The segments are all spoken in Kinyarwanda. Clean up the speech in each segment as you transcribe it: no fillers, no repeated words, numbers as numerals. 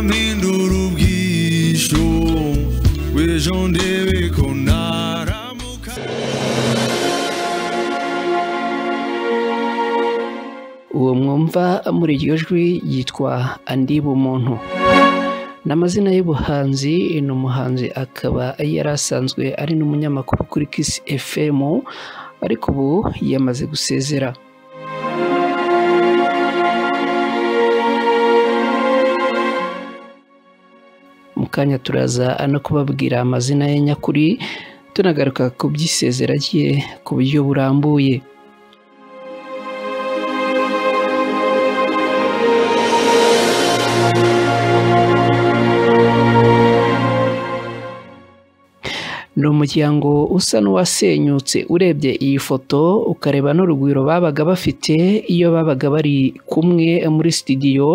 Mpindura ubwisho w'ejo ndebe ko naramuka. Uwo mwumva muri iryo jwi yitwa Andy Bumuntu. N'amazina y'ubuhanzi, ni umuhanzi akaba yari asanzwe ari n'umunyamakuru kuri Kiss FM, ariko ubu yamaze gusezera. Mu kanya turaza no kubabwira amazina ye nyakuri, tunagaruka ku by'isezera rye ku buryo burambuye. Ni umuryango usa n'uwasenyutse urebye iyi foto ukareba n'urugwiro babaga bafite iyo babaga bari kumwe muri studio.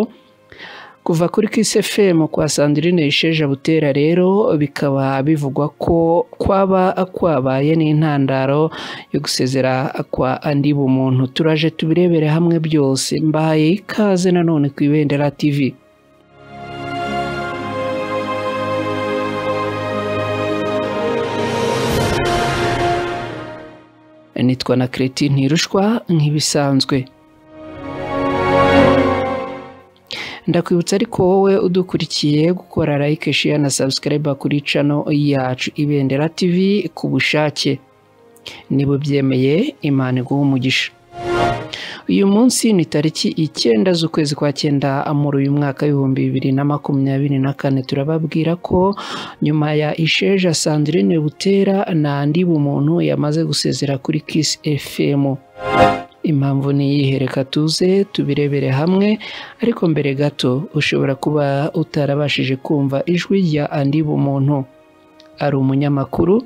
Kuva kuri Kiss FM kwa Sandrine Isheja Butera rero bikaba bivugwa ko kwaba kwabaye n'intandaro yo gusezera kwa Andy Bumuntu. Turaje tubirebere hamwe byose, mbahaye ikaze nanone ku Ibendera TV. Nitwa na Kreti Ntirushwa nk'ibisanzwe. Ndakwibutsa ariko wowe udukurikiye gukora like, share na subscribe kuri channel yacu Ibendera TV ku bushake. Niba ubyemeye, Imana iguhe umugisha. Uyu munsi ni tariki 9 z'ukwezi kwa 9 muri uyu mwaka 2024. Turababwira ko nyuma ya Isheja Sandrine Butera na Andy Bumuntu yamaze gusezera kuri Kiss FM. Impamvu ni iyihe? Reka tuze tubirebere hamwe, ariko mbere gato ushobora kuba utarabashije kumva ijwi rya Andy Bumuntu. Ari umunyamakuru,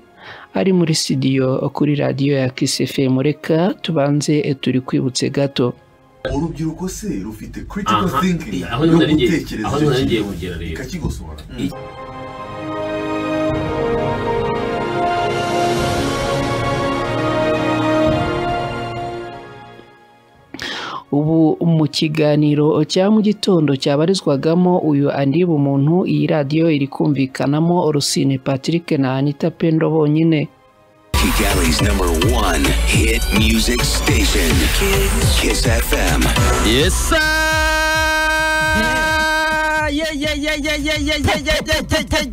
ari muri studio kuri radiyo ya Kiss FM. Reka tubanze turi kwibutse gato. Urubyiruko se rufite critical Aha, thinking aho yo nari ngiye gutekereza aho icyo nari ngiye kintu kugera rero. ikakigosora. Ubu mu kiganiro cya mu gitondo cyabarizwagamo uyu Andy Bumuntu, iyi radiyo iri kumvikanamo Rusine Patrick na Anita Pendo bonyine. Kigali's number one hit music station, Kiss FM. Yes, sir! Yeah, yeah, yeah, yeah, yeah, yeah, yeah, yeah, yeah, yeah,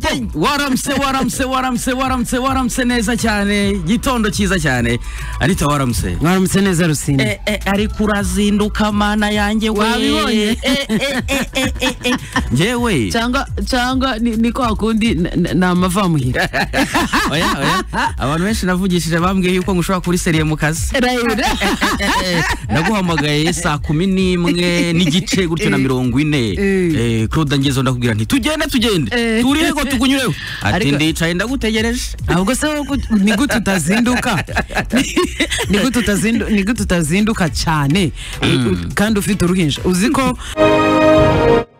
yeah. Waramse, waramse, waramse, waramse, waramse neza cyane. Gitondo cyiza cyane. Anita waramse. Mwaramutse neza Rusine. Eh, eh, ariko urazinduka mana yanjye we. Wabibonye? Eh, eh, eh, eh, eh, eh. Njyewe. Cyangwa ni kwa kundi ni amavamuhira. Oya, oya. Abantu benshi navugishije bambwiye yuko ngushobora kuri seriye mu kazi. Naguhamagaye saa 11:15 gutyo na 40. Claude ngezo ndakubwira nti tugende tugende. Turihe ngo tukunyureho. Ati ndicaye ndagutegereje. Ahubwo se wowe ni gute utazinduka? Ni gute utazinduka cyane kandi ufite uruhinja? Uzi ko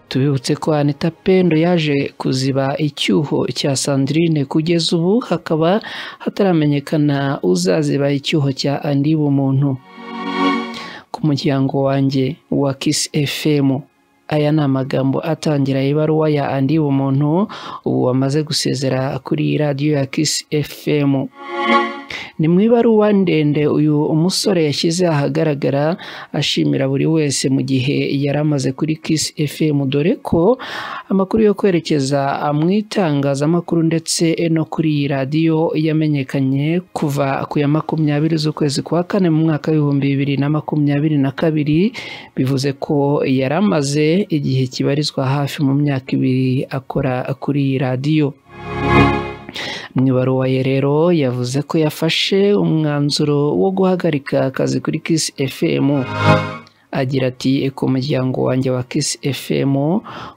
Tubibutse ko Anita Pendo yaje kuziba icyuho cya Sandrine, kugeza ubu hakaba hataramenyekana uzaziba icyuho cya Andy Bumuntu. Ku muryango wanjye wa Kiss FM, aya ni amagambo atangira ibaruwa ya Andy Bumuntu ubu wamaze gusezera kuri radiyo ya Kiss FM. Ni mu ibaruwa ndende uyu umusore yashyize ahagaragara ashimira buri wese mu gihe yari amaze kuri Kiss FM, dore ko amakuru yo kwerekeza mu itangazamakuru ndetse no kuri iyi radiyo yamenyekanye kuva ku ya 20 z'ukwezi kwa 4 mu mwaka 2022, bivuze ko yari amaze igihe kibarizwa hafi mu myaka 2 akora kuri iyi radiyo. Mu ibaruwa ye rero yavuze ko yafashe umwanzuro wo guhagarika akazi kuri Kiss FM. Agira ati ku muryango wanjye wa Kiss FM,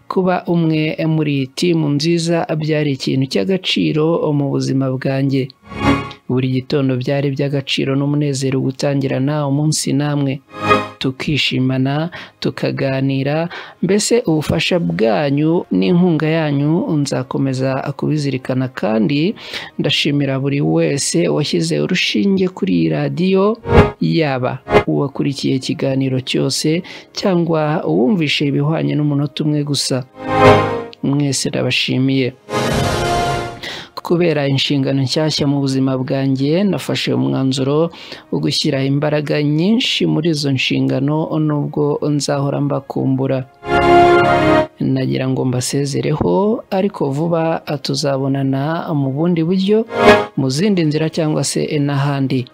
kuba umwe muri timu nziza byari ikintu cy'agaciro mu buzima bwanjye. Buri gitondo byari iby'agaciro n'umunezero gutangirana umunsi namwe, tukishimana, tukaganira, mbese ubufasha bwanyu n'inkunga yanyu nzakomeza kubizirikana, kandi ndashimira buri wese washyize urushinge kuri iyi radiyo, yaba uwakurikiye ikiganiro cyose cyangwa uwumvishe ibihwanye n'umunota umwe gusa. Mwese ndabashimiye. Kubera inshingano nshyashya mu buzima bwanjye, nafashe umwanzuro wo gushyira imbaraga nyinshi muri izo nshingano nubwo nzahora mbakumbura. Nagira ngo mbasezereho, ariko vuba tuzabonana mu bundi buryo, mu zindi nzira cyangwa se n'ahandi.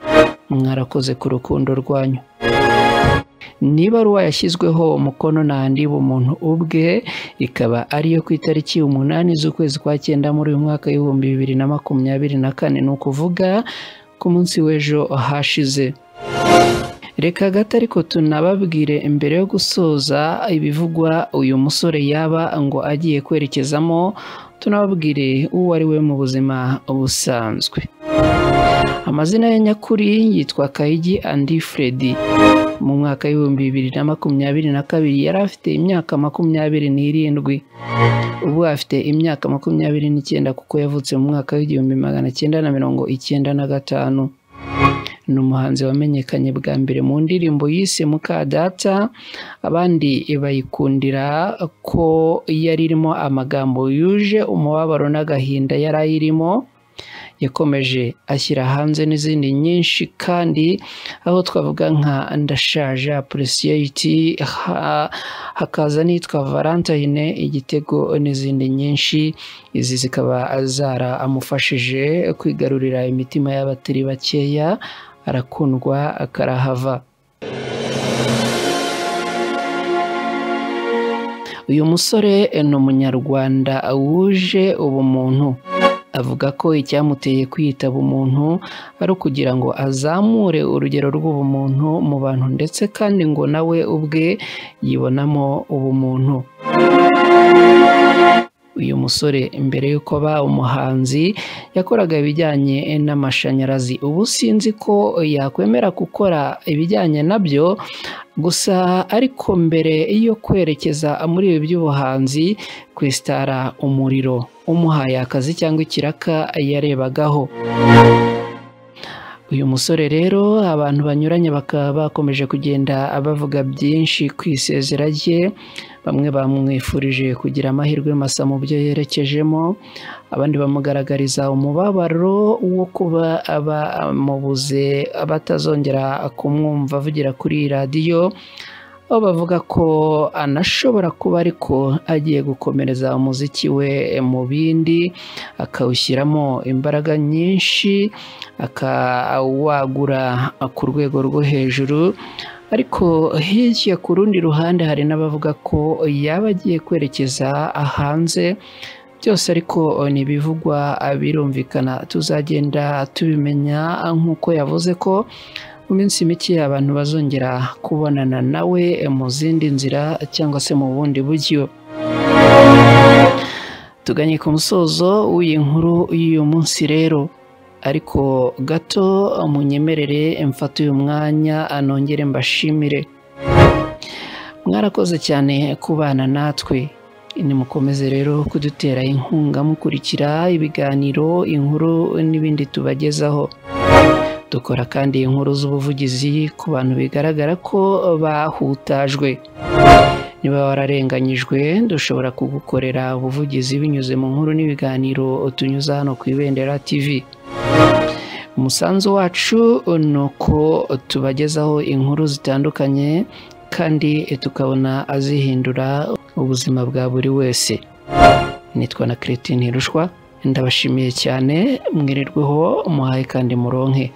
Mwarakoze ku rukundo rwanyu. Ni ibaruwa yashyizweho umukono na Andy Bumuntu ubwe, ikaba ariyo ku itariki 8 z'ukwezi kwa 9 muri uyu mwaka 2024, ni ukuvuga ku munsi w'ejo hashize. Reka gato ariko tunababwire mbere yo gusoza ibivugwa uyu musore yaba ngo agiye kwerekezamo, tunababwire uwo ari we mu buzima busanzwe. Amazina ye nyakuri yitwa Kayigi Andy Freddy. Mu mwaka 2022 yari afite imyaka 27. Ubu afite imyaka 29 kuko yavutse mu mwaka 1995. Ni umuhanzi wamenyekanye bwa mbere mu ndirimbo yise Mukadata, abandi bayikundira ko yari irimo amagambo yuje umubabaro n'agahinda yari ayirimo. Yakomeje ashyira hanze n'izindi nyinshi kandi aho twavuga nka Ndashaje, Appreciate, hakaza n'itwa Valentine, Igitego n'izindi nyinshi. Izi zikaba zaramufashije kwigarurira imitima y'abatari bakeya, arakundwa akarahava. Uyu musore ni umunyarwanda wuje ubumuntu. Avuga ko icyamuteye kwita ubumuntu ari ukugira ngo azamure urugero rw'ubumuntu mu bantu, ndetse kandi ngo nawe ubwe yibonamo ubumuntu. Uyu musore mbere y'uko aba umuhanzi yakoraga ibijyanye n'amashanyarazi. Ubu sinzi ko yakwemera gukora ibijyanye nabyo gusa, ariko mbere yo kwerekeza muri ibi by'ubuhanzi, kwesitara umuriro umuhaye akazi cyangwa ikiraka yarebagaho. Uyu musore rero abantu banyuranye bakaba bakomeje kugenda bavuga byinshi ku isezera rye. Bamwe bamwifurije kugira amahirwe masa mu byo yerekejemo, abandi bamugaragariza umubabaro wo kuba bamubuze batazongera kumwumva avugira kuri radiyo, aho bavuga ko anashobora kuba ariko agiye gukomereza umuziki we mu bindi, akawushyiramo imbaraga nyinshi, akawagura ku rwego rwo hejuru. Ariko hirya ku rundi ruhande hari n'abavuga ko yaba agiye kwerekeza hanze. Byose ariko ni ibivugwa, birumvikana tuzagenda tubimenya, nk'uko yavuze ko mu minsi mike abantu bazongera kubonana nawe mu zindi nzira cyangwa se mu bundi buryo. Tuganye ku musozo w'iyi nkuru y'uyu munsi rero, ariko gato munyemerere mfate uyu mwanya anongere mbashimire. Mwarakoze cyane kubana natwe. Nimukomeze rero kudutera inkunga mukurikira ibiganiro, inkuru n'ibindi tubagezaho. Dukora kandi inkuru z'ubuvugizi ku bantu bigaragara ko bahutajwe. Niba wararenganyijwe, dushobora kugukorera ubuvugizi binyuze mu nkuru n'ibiganiro tunyuza hano ku Ibendera TV. Umusanzu wacu ni uko tubagezaho inkuru zitandukanye kandi tukabona azihindura ubuzima bwa buri wese. Nitwa na Christine Rushwa, ndabashimiye cyane, mwirirweho muhaye kandi muronke.